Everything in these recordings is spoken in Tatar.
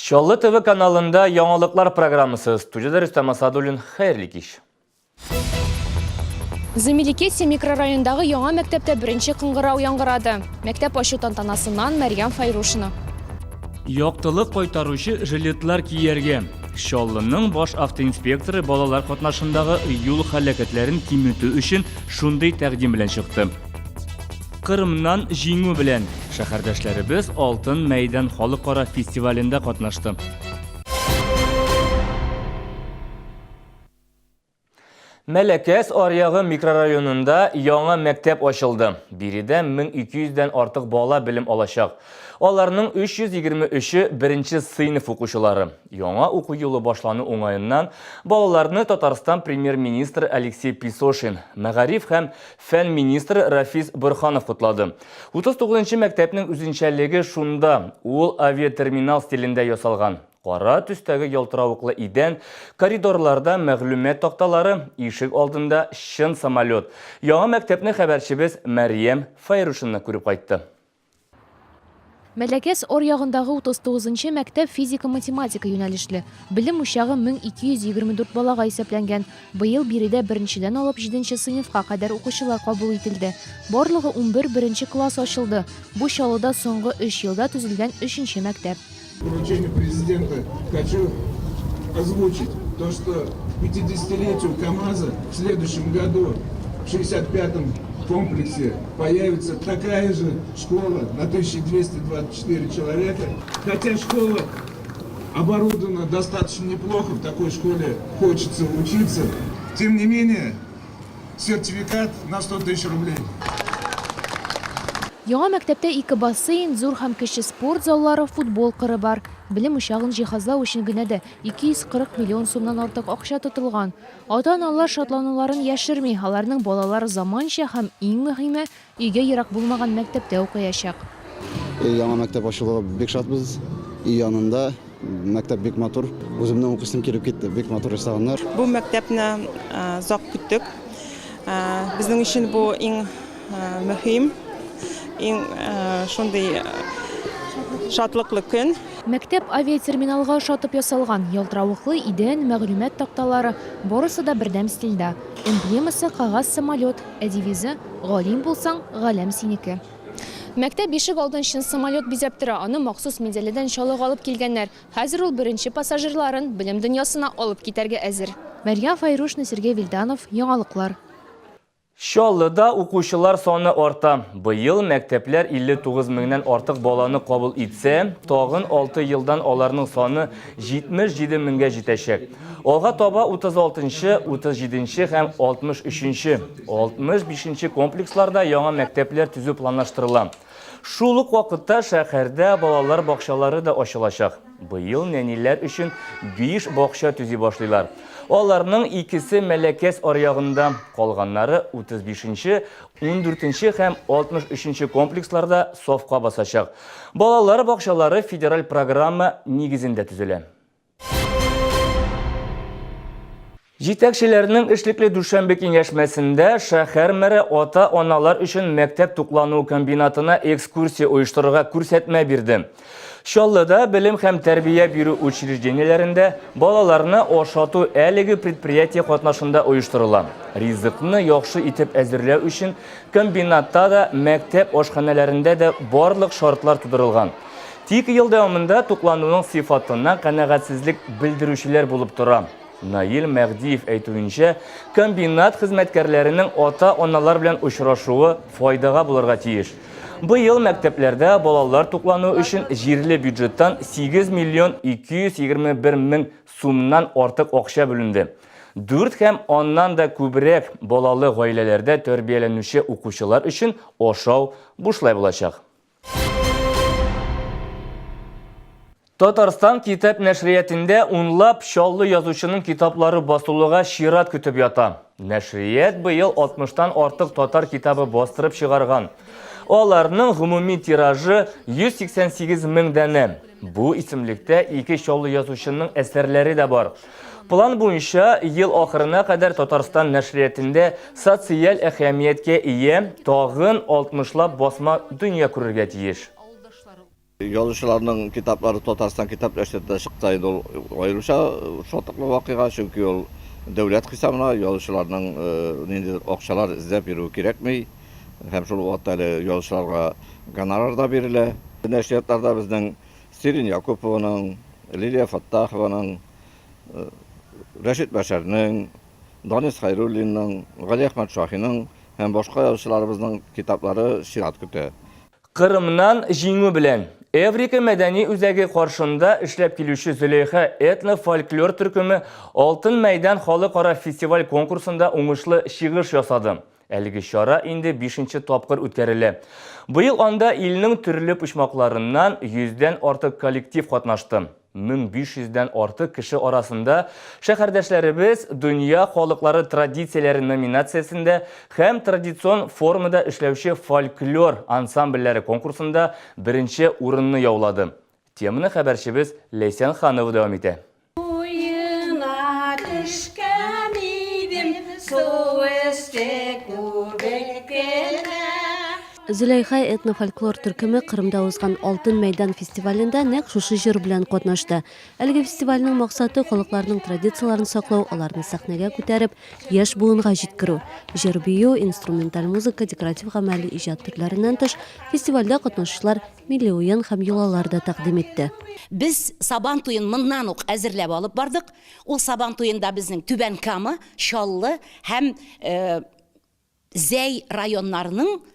Чаллы ТВ каналында яңалыклар программасы. Студиядә Рөстәм Асадуллин. Хәерле кич. Замеликетти микрорайонындагы яңа мәктәптә беренче кыңгырау яңгырады. Мәктәп ачу тантанасыннан Мәрьям Файрушина. Яктылык кайтаручы жилетлар кияргә. Чаллының баш автоинспекторы балалар катнашындагы юл һәлакәтләрен киметү өчен шундый тәкъдим белән чыкты. Кырымнан җиңү белән! Шәһәрдәшләребез Алтын мәйдан халыкара фестивалендә катнашты. Мәләкәс аръягы микрорайонында яңа мәктәп ачылды. Биредә 1200 дән артык бала белем алачак. Аларның 323-е беренче сыйныф укучылары. Яңа уку елы башлану уңаеннан балаларны Татарстан премьер-министры Алексей Песошин, мәгариф һәм Фән министры Рафис Борһанов котлады. 39 нчы мәктәпнең үзенчәлеге шунда, ул авиатерминал стилендә ясалган. Кара төстәге ялтыравыклы идән, коридорларда мәгълүмат такталары, ишек алдында чын самолет. Яңа мәктәпне хәбәрчебез Мәрьям Фәйрушина күреп кайтты. Мәләкәс аръягындагы 39 нчы мәктәп физика-математика юнәлешле. Белем учагы 1224 балага исәпләнгән. Быел биредә беренчедән алып җиденче сыйныфка кадәр укучылар кабул ителде. Барлыгы 11 беренче класс ачылды. Бу Чаллыда соңгы өч елда төзелгән өченче мәктәп. Поручение президента хочу озвучить то, что к 50-летию КАМАЗа в следующем году в 65-м комплексе появится такая же школа на 1224 человека. Хотя школа оборудована достаточно неплохо, в такой школе хочется учиться. Тем не менее, сертификат на 100 тысяч рублей. Яңа мәктәптә ике бассейн, зур һәм кече спорт заллары, футбол кыры бар. Белем учагын җиһазлау өчен генә дә 240 миллион сумнан артык акча тотылган. Ата-аналар шатлануларын яшерми, аларның балалары заманча һәм, иң мөһиме, өйгә ерак булмаган мәктәптә укыячак. Яңа мәктәп ачылуга бик шатбыз. Өй янында Мәктәп бик матур. Үземнең укыйсым килеп китте. Бик матур ясаганнар. Бу мәктәпне озак көттек. Безнең өчен бу иң мөһим, иң шундый шатлыклы көн. Мәктәп авиатерминалга ошатып ясалган. Ялтыравыклы идән, мәгълүмат такталары, барысы да бердәм стильдә. Эмблемасы, кәгазь самолет, ә девизы, Галим булсаң, галәм синеке. Мәктәп ишек алдын чын самолет бизәп тора. Аны махсус Мензәләдән Чаллыга алып килгәннәр. Хәзер ул беренче пассажирларын белем дөньясына алып китәргә әзер. Мәрьям Фәйрушина, Сергей Вильданов, Яңалыклар. Чаллыда укучылар саны арта. Быел мәктәпләр 59 меңнән артык баланы кабул итсә, тагын алты елдан аларның саны 77 меңгә җитәчәк. Алга таба 36 нчы, 37 нче һәм 63 нче, 65 нче комплексларда яңа мәктәпләр төзү планлаштырыла. Шул ук вакытта шәһәрдә балалар бакчалары да ачылачак. Быел нәниләр өчен биш бакча төзи башлыйлар. Аларның икесе Мәләкәс аръягында, калганнары 35 нче, 14 нче һәм 63 нче комплексларда сафка басачак. Балалар бакчалары федераль программа нигезендә төзелә. Җитәкчеләрнең эшлекле дүшәмбе киңәшмәсендә шәһәр мэры ата-аналар өчен мәктәп туклану комбинатына экскурсия оештырырга күрсәтмә бирде. Чаллыда белем һәм тәрбия бирү учреждениеләрендә балаларны ашату әлеге предприятие катнашында оештырыла. Ризыкны яхшы итеп әзерләү өчен комбинатта да, мәктәп ашханәләрендә дә барлык шартлар тудырылган. Тик ел дәвамында туклануның сыйфатына канәгатьсезлек белдерүчеләр булып тора. Наил Мәһдиев әйтүенчә, комбинат хезмәткәрләренең ата-аналар белән очрашуы файдага булырга тиеш. Быел мәктәпләрдә балалар туклану өчен җирле бюджеттан 8 миллион 221 мең сумнан артык акча бүленде. Дүрт һәм аннан да күбрәк балалы гаиләләрдә тәрбияләнүче укучылар өчен ашау бушлай булачак. Татарстан китап нәшриятендә унлап Чаллы язучының китаплары басылуга чират көтеп ята. Нәшрият быел 60-тан артык татар китабы бастырып чыгарган. Аларның гомуми тиражы 188 мең данә. Бу исемлектә ике Чаллы язучының әсәрләре дә бар. План буенча, ел ахырына кадәр Татарстан нәшриятендә социаль әһәмияткә ия тагын 60лап басма дөнья күрергә тиеш. Язучыларның китаплары Татарстан китап нәшриятында чыкса инде ул аеруча шатлыклы вакыйга, чөнки ул дәүләт хисабына язучыларның ниндидер акчалар эзләп йөрүе кирәкми һәм шул ук вакытта әле язучыларга гонорар да бирелә. Нәшриятларда безнең Сирин Якупованың, Лилия Фәттахованың, Рәшит Бәшәрнең, Данис Хәйруллинның, Галиәхмәт Шаһиның һәм башка язучыларыбызның китаплары чират көтә. Кырымнан җиңү белән! Эврика мәдәни үзәге каршында эшләп килүче Зөләйха этно-фольклор төркеме Алтын мәйдан халыкара фестиваль-конкурсында уңышлы чыгыш ясады. Әлеге чара инде бишенче тапкыр үткәрелә. Быел анда илнең төрле почмакларыннан йөздән артык коллектив катнашты. 1500 дән артык кеше арасында шәһәрдәшләребез Дөнья халыклары традицияләре номинациясендә һәм традицион формада эшләүче фольклор ансамбльләре конкурсында беренче урынны яулады. Теманы хәбәрчебез Ләйсән Ханова дәвам итә. Буена төшкән идем, су өсте күбек кенә. Зөләйха этно-фольклор төркеме Кырымда узган Алтын мәйдан фестивалендә нәкъ шушы җыр белән катнашты. Әлеге фестивальнең максаты, халыкларның традицияләрен саклау, аларны сәхнәгә күтәреп, яшь буынга җиткерү. Җыр-бию, инструменталь музыка, декоратив-гамәли иҗат төрләреннән тыш, фестивальдә катнашучылар Милли уен һәм йолалар да тәкъдим итте. Без Сабан туен моннан ук әзерләп алып бардык. Ул Сабан туенда безнең Түбән Кама, Чаллы һәм Зәй районнарының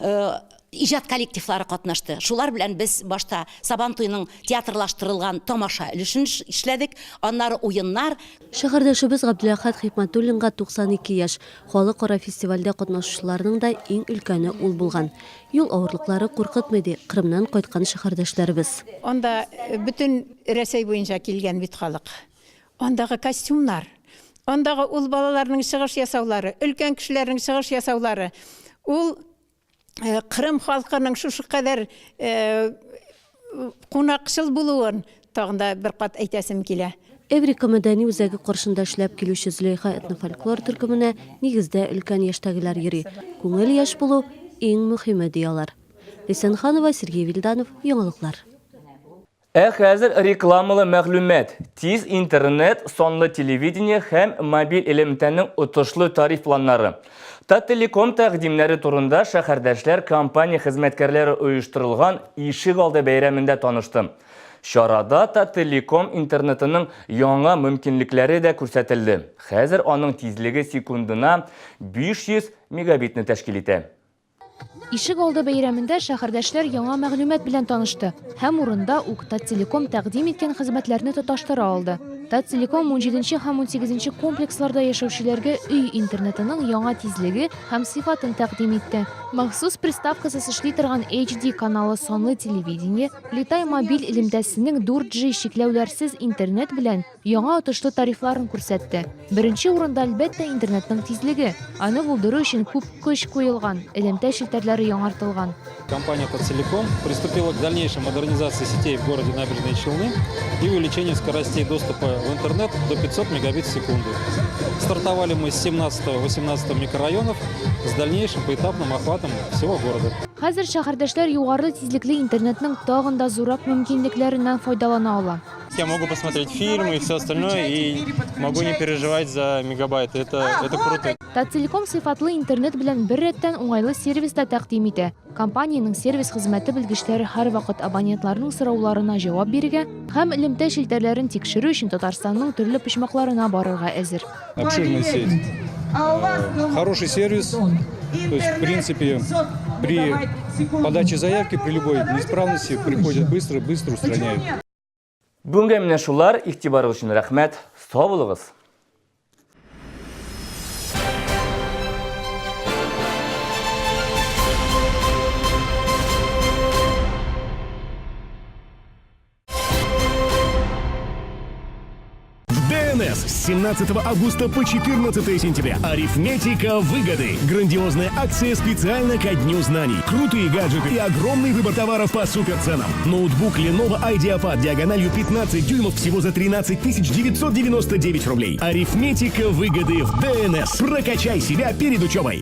иҗат коллективлары катнашты. Шулар белән без башта Сабан туеның театрлаштырылган тамаша өлешен эшләдек, аннары уеннар. Шәһәрдәшебез Габделәхәт Хикмәтуллинга 92 яшь. Халыкара фестивальдә катнашучыларның да иң өлкәне ул булган. Юл авырлыклары куркытмый, ди Кырымнан кайткан шәһәрдәшләребез. Анда бөтен Рәсәй буенча килгән бит халык. Андагы костюмнар, андагы ул балаларның чыгыш ясаулары, өлкән кешеләрнең чыгыш ясаулары, ул Кырым халкының шушы кадәр кунакчыл булуын тагын да бер кат әйтәсем килә. Эврика мәдәни үзәге каршында эшләп килүче Зөләйха этнофольклор төркеменә нигездә өлкән яшьтәгеләр йөри. Күңел яшь булу, иң мөхиме, ди алар. Ләйсән Ханова, Сергей Вильданов, Яңалыклар. Ә хәзер рекламалы мәгълүмат. Тиз интернет, санлы телевидение һәм мобиль элемтәнең отышлы тариф планнары. Таттелеком тәкъдимнәре турында шәһәрдәшләр компания хезмәткәрләре оештырылган ишегалды бәйрәмендә танышты. Чарада Таттелеком интернетының яңа мөмкинлекләре дә күрсәтелде. Хәзер аның тизлеге секундына 500 мегабитны тәшкил итә. Ишек алды бәйрәмендә шәһәрдәшләр яңа мәгълүмат белән танышты һәм урында ук Таттелеком тәкъдим иткән хезмәтләрне тоташтыра алды. Таттелеком унҗиденче һәм унсигезенче комплексларда яшәүчеләргә өй интернетының яңа тизлеге һәм сыйфатын тәкъдим итте. Махсус приставкасыз эшли торган HD каналы санлы телевидение, Летай мобиль элемтәсенең 4G чикләүләрсез интернет белән яңа отышлы тарифларын күрсәтте. Беренче урында, әлбәттә, интернетның тизлеге. Аны булдыру өчен күп көч куелган, элемтә челтәрләре яңартылган. Компания Таттелеком приступила к дальнейшей модернизации сетей в городе Набережные Челны и увеличению скоростей доступа в интернет до 500 мегабит в секунду. Стартовали мы с 17-18 микрорайонов с дальнейшим поэтапным охватом всего города. Хәзер шәһәрдәшләр югары тизлекле интернетның тагын да зуррак мөмкинлекләреннән файдалана ала. Я могу посмотреть фильмы и все остальное, и могу не переживать за мегабайты. Это, это круто. Таттелеком сыйфатлы интернет белән бер рәттән уңайлы сервис та тәкъдим итә. Компаниянең сервис хезмәте белгечләре һәрвакыт абонентларның сорауларына җавап бирергә һәм элемтә челтәрләрен тикшерү өчен Татарстанның төрле почмакларына барырга әзер. Обширная сеть. Хороший сервис. То есть, в принципе, при подаче заявки, при любой неисправности приходят быстро, быстро устраняют. Бүгенгә менә шулар, игътибарыгыз өчен рәхмәт, сау булыгыз! В ДНС с 17 августа по 14 сентября. Арифметика выгоды. Грандиозная акция специально ко Дню знаний. Крутые гаджеты и огромный выбор товаров по суперценам. Ноутбук Lenovo IdeaPad диагональю 15 дюймов всего за 13 999 рублей. Арифметика выгоды в ДНС. Прокачай себя перед учебой.